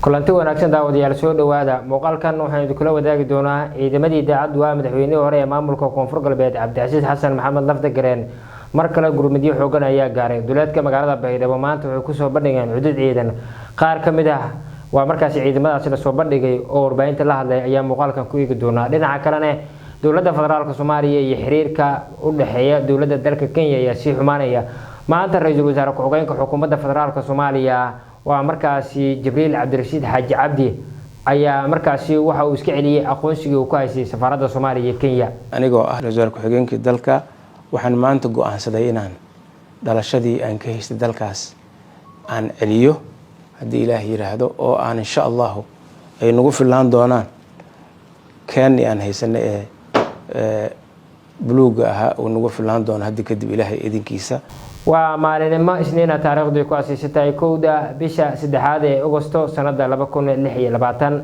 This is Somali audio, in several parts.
Kulanti wanaagsan, daawadayaal, soo dhowaada. Muuqaalkan waxaan idinkula wadaagi doonaa ciidamadii daacaddu ah madaxweynihii hore ee maamulka Koonfur Galbeed, Cabdicasiis Xasan Maxamed Lafdagareen. Mar kale gurmudyo xoogan ayaa gaaray duleedka magaalada Baydhabo. Maanta waxay kusoo bandhigeen cudud ciidan. Qaar ka mid ah waa markaasi ciidamadaasi lasoo bandhigay oo warbaahinta la hadlay ayaa muuqaalkan ku eegi doonaa. Dhinaca kalena, dowladda federaalk Soomaaliya iyo xiriirka u dhexeeya dowladda dalka Kenya ayaa sii xumaanaya. Maanta ra-iisul wasaare ku-xigeenka xukuumadda federaalk Soomaaliya, waa markaasi Jibriil Cabdirashiid Xaaji Cabdi, ayaa markaasi waxa uu iska celiyey aqoonsigii uu ku haystay safaaradda Soomaaliya iyo Kenya. Anigoo ah ra-isul wasaare ku-xigeenkii dalka, waxaan maanta go-aansaday inaan dhalashadii aan ka haystay dalkaas aan celiyo, haddii Ilaah yiraahdo, oo aan insha Allahu ay nagu fillaan doonaan keeni aan haysanay ee buluugga ahaa uu nagu fillaan doono haddi kadib, Ilaahay idinkiisa. Waa maalinimo Isniina, taariikhdu ku asiisatahay 1-da bisha saddexaad ee Agosto sanada 2026.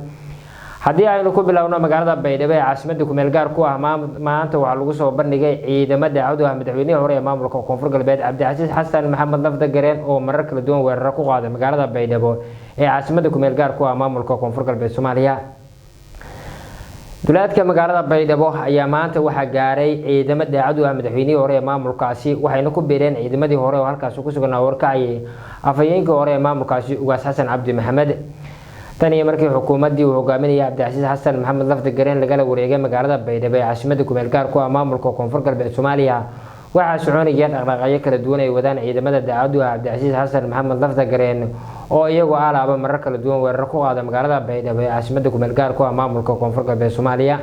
Haddii aynu ku bilowno magaalada Baydhabo ee caasimada kumeel gaar ku ah, maanta waxaa lagu soo bandhigay ciidamo daacad u ah madaxweynihii hore ee maamulka Koonfur Galbeed, Cabdicasiis Xasan Maxamed Lafdagareen, oo marar kala duwan weeraro ku qaaday magaalada Baydhabo ee caasimada kumeel gaar ku ah maamulka Koonfur Galbeed Soomaaliya. Duleedka magaalada Baydhabo ayaa maanta waxaa gaaray ciidamo daacad u ah madaxweynihii hore ee maamulkaasi, waxayna ku biireen ciidamadii hore oo halkaasi ku sugnaa warkacayay afhayeenkii hore ee maamulkaasi, Ugaas Xasan Cabdi Maxamed. Tan iyo markii xukuumaddii uu hogaaminayay Cabdicasiis Xasan Maxamed Lafdagareen lagala wareegay magaalada Baydhabo ee caasimada kumeel gaar ku ah maamulka Koonfur Galbeed Soomaaliya, waxaa soconaya dhaqdhaqaaqyo kala duwan ay wadaan ciidamada daacad u ah Cabdicasiis Xasan Maxamed Lafdagareen, oo iyagoo alaaba marar kala duwan weerar ku qaada magaalada Baydhabo ee caasimada kumeel gaar ku ah maamulka Koonfur Galbeed Soomaaliya.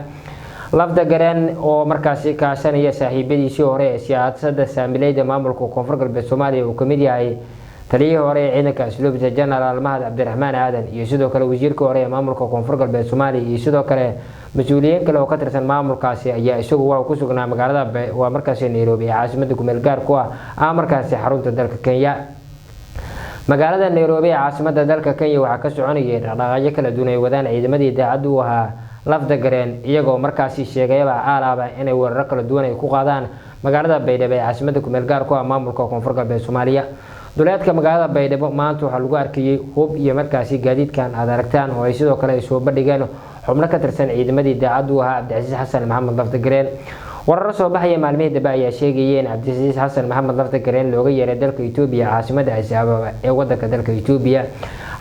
Lafdagareen oo markaasi kaashanaya saaxiibadiisii hore ee siyaasadda saamileyda maamulka Koonfur Galbeed Soomaaliya, uu kamid yahay taliyihii hore ee ciidanka asluubta, Genaraal Mahad Cabdiraxmaan Aadan, iyo sidoo kale wasiirkii hore ee maamulka Koonfur Galbeed Soomaaliya, iyo sidoo kale mas-uuliyiin kale oo ka tirsan maamulkaasi, ayaa isagu waxa ku sugnaa magaalada waa markaasi Nairobi ee caasimada kumeel gaar ku ah markaasi xarunta dalka Kenya. Magaalada Nairobi ee caasimada dalka Kenya waxaa ka soconayay dhaqdhaqaaqyo kala duwan ay wadaan ciidamadii daacadda u ahaa Lafdagareen, iyagoo markaasi sheegayaba aalaaba inay weeraro kala duwan ay ku qaadaan magaalada Baydhabo ee caasimada kumeel gaar ku ah maamulka Koonfur Galbeed Soomaaliya. Duleedka magaalada Baydhabo maanta waxaa lagu arkayay hub iyo markaasi gaadiidkan aad aragtaan, oo ay sidoo kale ay soo bandhigeen xubno ka tirsan ciidamadii daacaddu u ahaa Cabdicasiis Xasan Maxamed Lafdagareen. Wararo soo baxaya maalmihii dambe ayaa sheegayay in Cabdicasiis Xasan Maxamed Lafdagareen looga yeeray dalka Itoobiya, caasimada Addis Ababa ee wadanka dalka Itoobiya.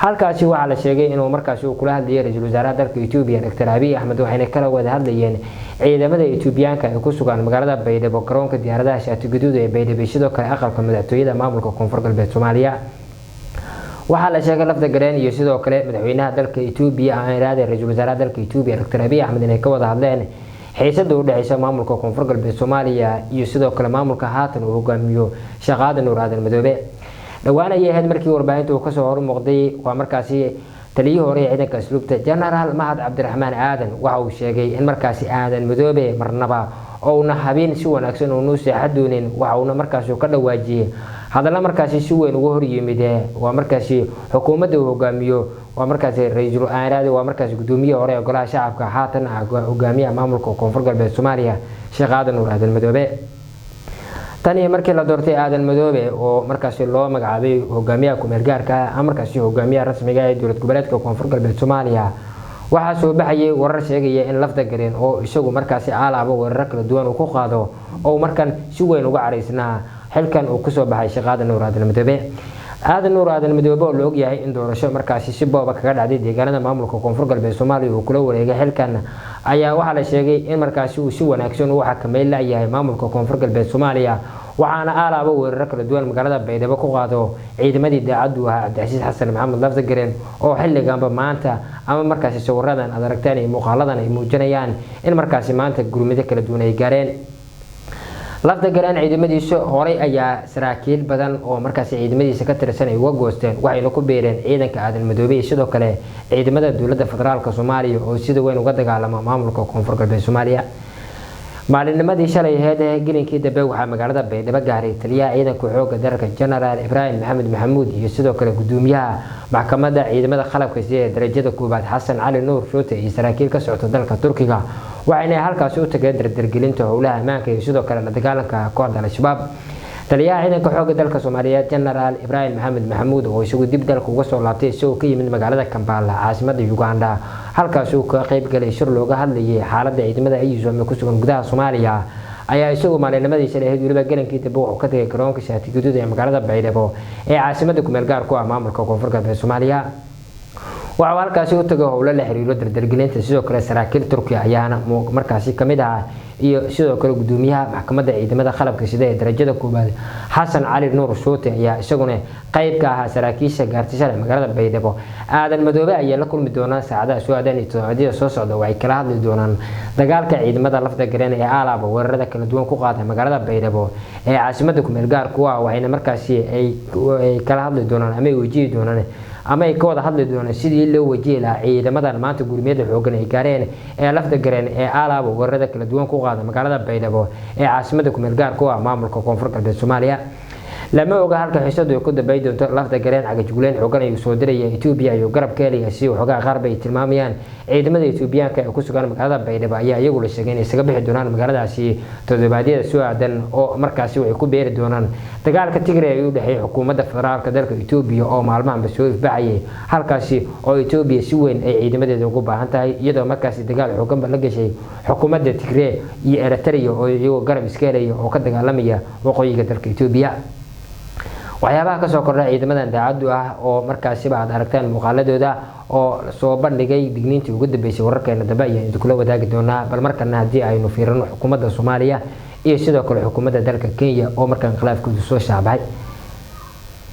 Halkaasi waxaa la sheegay inuu markaasi uu kula hadlayay ra-iisul wasaaraha dalka Itoobiya, Doctor Abiy Axmed, waxayna kala wada hadlayeen ciidamada Itoobiyaanka ay ku sugan magaalada Baydhabo, garoonka diyaaradaha Shaati Gaduud ee Baydhabo, sidoo kale aqalka madaxtooyada maamulka Koonfur Galbeed Soomaaliya. Waxaa la sheegay Lafdagareen iyo sidoo kale madaxweynaha dalka Itoobiya, aan iraade ra-iisul wasaaraha dalka Itoobiya, Doctor Abiy Axmed, inay ka wada hadleen xiisada u dhexeysa maamulka Koonfur Galbeed Soomaaliya iyo sidoo kale maamulka haatan uu hogaamiyo Sheekh Aadan Nuur Aadan Madoobe. Dhowaan ayay ahayd markii warbaahinta uu kasoo hormuuqday waa markaasi taliyihii hore ee ciidanka asluubta, Genaraal Mahad Cabdiraxmaan Aadan. Waxa uu sheegay in markaasi Aadan Madoobe marnaba ouna habeen si wanaagsan uunu seexa doonin. Waxa uuna markaasi ka dhawaajiyey hadalla markaasi si weyn uga horyimid waa markaasi xukuumadda uu hogaamiyo waa markaasi ra-iisul aaraadi, waa markaasi gudoomiyihii hore ee golaha shacabka, haatan ah hogaamiyaha maamulka Koonfur Galbeed Soomaaliya, Sheekh Aadan Nuur Aadan Madoobe. Tan iyo markii la doortay Aadan Madoobe oo markaasi loo magacaabay hogaamiyaha kumeel gaarka ah, markaasi hogaamiyaha rasmiga ee dowlad goboleedka Koonfur Galbeed Soomaaliya, waxaa soo baxayay warar sheegaya in Lafdagareen oo isagu markaasi aalaaba weeraro kala duwan uu ku qaado oo markan si weyn uga caraysnaa xilkan uu kusoo baxay Sheekh Aadan Nuur Aadan Madoobe. Aadan Nuur Aadan Madoobe oo la ogyahay in doorasho markaasi si booba kaga dhacday deegaanada maamulka Koonfur Galbeed Soomaaliya uu kula wareegay xilkan, ayaa waxaa la sheegay in markaasi uu si wanaagsan u xakameyn layahay maamulka Koonfur Galbeed Soomaaliya, waxaana aalaaba weeraro kala duwan magaalada Baydhabo ku qaado ciidamadii daacaddu ahaa Cabdicasiis Xasan Maxamed Lafdagareen, oo xilliganba maanta ama markaasi sawiradan aad aragtaan iyo muuqaaladan ay muujinayaan in markaasi maanta gurmado kala duwan ay gaareen Lafdagareen. Ciidamadiisa horay ayaa saraakiil badan oo markaasi ciidamadiisa ka tirsan ay uga goosteen, waxayna ku biireen ciidanka Aadan Madoobe iyo sidoo kale ciidamada dowladda federaalk Soomaaliya oo sida weyn uga dagaalama maamulka Koonfur Galbeed Soomaaliya. Maalinimadii shalay aheyd gelinkii dambe waxaa magaalada Baydhabo gaaray taliyaha ciidanka xooga dalka, Genaraal Ibraahim Maxamed Maxamuud, iyo sidoo kale gudoomiyaha maxkamadda ciidamada qalabka sida ee darajada koobaad, Xasan Cali Nuur Shuute, iyo saraakiil ka socota dalka Turkiga, waxayna halkaasi u tageen dardargelinta howlaha ammaanka iyo sidoo kale la dagaalanka kooxda Al-Shabaab. Taliyaha ciidanka xoogga dalka Soomaaliyeed Generaal Ibraahim Maxamed Maxamuud oo isagu dib dalka uga soo laabtay isagoo ka yimid magaalada Kampala caasimadda Uganda, halkaas uu ka qayb galay shir looga hadlayay xaaladda ciidamada AUSOM ku sugan gudaha Soomaaliya, ayaa isagu maalinimadii shalay ahayd weliba galankii dambe wuxuu ka tagay garoonka Shaati Guduud ee magaalada Baydhabo ee caasimadda kumeel gaar ku ah maamulka Koonfur Galbeed Soomaaliya. Waxa uu halkaasi u tagay howlo la xiriiro dardargelinta. Sidoo kale saraakiil Turkiya ayaana markaasi kamid ahaa iyo sidoo kale gudoomiyaha maxkamadda ciidamada qalabka sida ee darajada koowaad Xasan Cali Nuur Shuute ayaa isaguna qayb ka ahaa saraakiisha gaartay shalay magaalada Baydhabo. Aadan Madoobe ayaa la kulmi doonaa saacadaha soo aadan iyo toddobaadada soo socda oo ay kala hadli doonaan dagaalka ciidamada lafta gareen ee Alaaba weerarada kala duwan ku qaaday magaalada Baydhabo ee caasimadda kumeel gaar ku ah, waxayna markaasi ay kala hadli doonaan ama ay wajihi doonaan ama ay ka wada hadli doonaan sidii loo wajihi lahaa ciidamadan maanta gurmiyada xoogan ay gaareen ee lafta gareen ee Alaaba weerarada kala duwan ku qaada magaalada Baydhabo ee caasimadda kumeel gaar ku ah maamulka Koonfur Galbeed Soomaaliya. Lama oga halka xiisadu ay ku dambay doonto. Lafta gareen cagajugleyn xoogan ayuu soo diraya, Ethiopia ayuu garab ka helaya si waxoogaa qaar bay tilmaamayaan. Ciidamada Ethiopiyaanka ee ku sugan magaalada Baydhabo ayaa iyagu la sheegay inay isaga bixi doonaan magaaladaasi toddobaadyada soo aadan, oo markaasi waxay ku beeri doonaan dagaalka Tigray ee u dhexeeya xukuumadda federaalka dalka Ethiopia oo maalmahanba soo ifbaxayay, halkaasi oo Ethiopia si weyn ay ciidamadeeda ugu baahan tahay, iyadoo markaasi dagaal xooganba la gashay xukuumadda Tigray iyo Eritrea oo iyagoo garab iska helaya oo ka dagaalamaya waqooyiga dalka Ethiopia. Waxyaabaha kasoo kordha ciidamadan daacaddu ah oo markaasiba aad aragtaan muuqaaladooda oo soo bandhigay digniintii ugu dambeysay, wararkeena dambe ayaan idinkula wadaagi doonaa. Bal markana haddii aynu fiirino xukuumadda Soomaaliya iyo sidoo kale xukuumadda dalka Kenya oo markaan khilaafkoodu soo shaabaxay.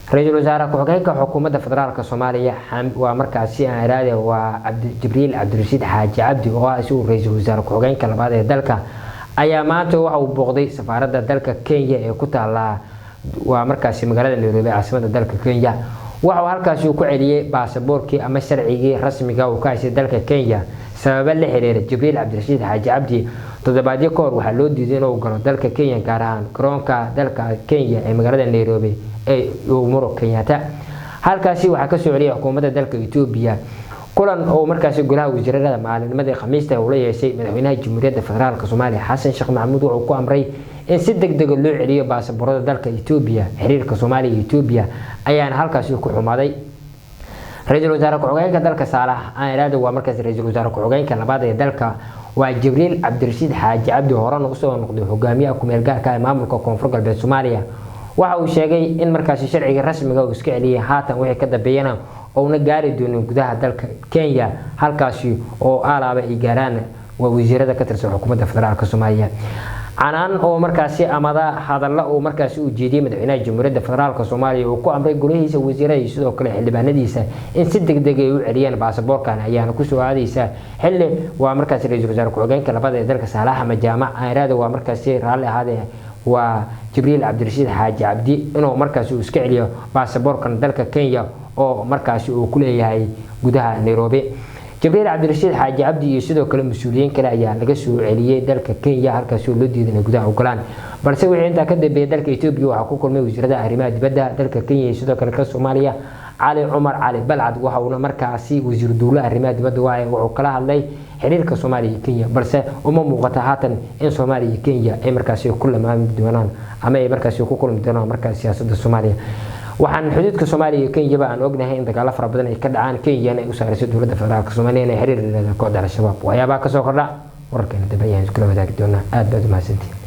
Ra-iisul wasaare ku-xigeenka xukuumadda federaalka Soomaaliya waa markaasi aan iraade waa Jibriil Cabdirashiid Xaaji Cabdi oo ah isagu ra-iisul wasaare ku-xigeenka labaad ee dalka, ayaa maanta waxa uu booqday safaaradda dalka Kenya ee ku taala waa markaasi magaalada Nairobi caasimadda dalka Kenya. Waxa uu halkaasi ku celiyay baasaboorkii ama sharcigii rasmiga uu ka haystay dalka Kenya sababo la xiriira. Jibriil Cabdirashiid Xaaji Cabdi toddobaadyo ka hor waxaa loo diiday inuu galo dalka Kenya, gaar ahaan garoonka dalka Kenya ee magaalada Nairobi ee Uhuru Kenyatta. Halkaasi waxaa kasoo celiyay xukuumadda dalka Ethiopia. Kulan oo markaasi golaha wasiirada maalinimadii Khamiista uu la yeeshay madaxweynaha Jamhuuriyadda Federaalka Soomaaliya Xasan Sheekh Maxamuud wuxuu ku amray in si degdeg ah loo celiyo baasaboorada dalka Ethiopia. Xiriirka Soomaaliya iyo Ethiopia ayaana halkaasi ku xumaaday. Ra-iisul wasaare ku-xigeenka dalka Saalax aan iraado waa markaasi ra-iisul wasaare ku-xigeenka labaad ee dalka waa Jibriil Cabdirashiid Xaaji Cabdi, horena usoo noqday hogaamiyaha kumeel gaarka ee maamulka Koonfur Galbeed Soomaaliya, waxa uu sheegay in markaasi sharciga rasmiga uu iska celiyay, haatan wixii ka dambeeyana ouna gaari doonin gudaha dalka Kenya, halkaasi oo aalaaba ay gaaraan waa wasiirada ka tirsan xukuumadda federaalka Soomaaliya. Canaan oo markaasi amada hadalla uu markaasi u jeediyay madaxweynaha Jamhuuriyadda Federaalka Soomaaliya uu ku amray golihiisa wasiirada iyo sidoo kale xildhibaanadiisa in si degdeg ay u celiyaan baasaboorkan ayaana kusoo aadaysa xilli waa markaasi ra-iisul wasaare ku-xigeenka labaad ee dalka Saalax Axmed Jaamac aan iraado waa markaasi raalli ahaadee waa Jibriil Cabdirashiid Xaaji Cabdi inuu markaasi uu iska celiyo baasaboorkan dalka Kenya oo markaasi uu ku leeyahay gudaha Nairobi. Jibriil Cabdirashiid Xaaji Cabdi iyo sidoo kale mas-uuliyiin kale ayaa laga soo celiyay dalka Kenya, halkaasi oo loo diiday inay gudaha ogolaan. Balse wixii intaa ka dambeeyay dalka Ethiopia waxaa ku kulmay wasiirada arrimaha dibadda dalka Kenya iyo sidoo kale ka Soomaaliya Cali Cumar Cali Balcad, waxa uuna markaasi wasiir dowlaha arrimaha dibadda waaye wuxuu kala hadlay xiriirka Soomaaliya iyo Kenya. Balse uma muuqata haatan in Soomaaliya iyo Kenya ay markaasi ku lamaami doonaan ama ay markaasi ku kulmi doonaan markaasi siyaasadda Soomaaliya. Waxaan xuduudka Soomaaliya iyo Kenya ba aan ognahay in dagaalo fara badan ay ka dhacaan, Kenyana ay u saarayso dowladda federaalka Soomaaliya inay xiriir la leedahay kooxda Al-Shabaab. Waxyaabaha kasoo kordha wararkeena dambe ayaan iskula wadaagi doonaa. Aad baad u mahadsantihiin.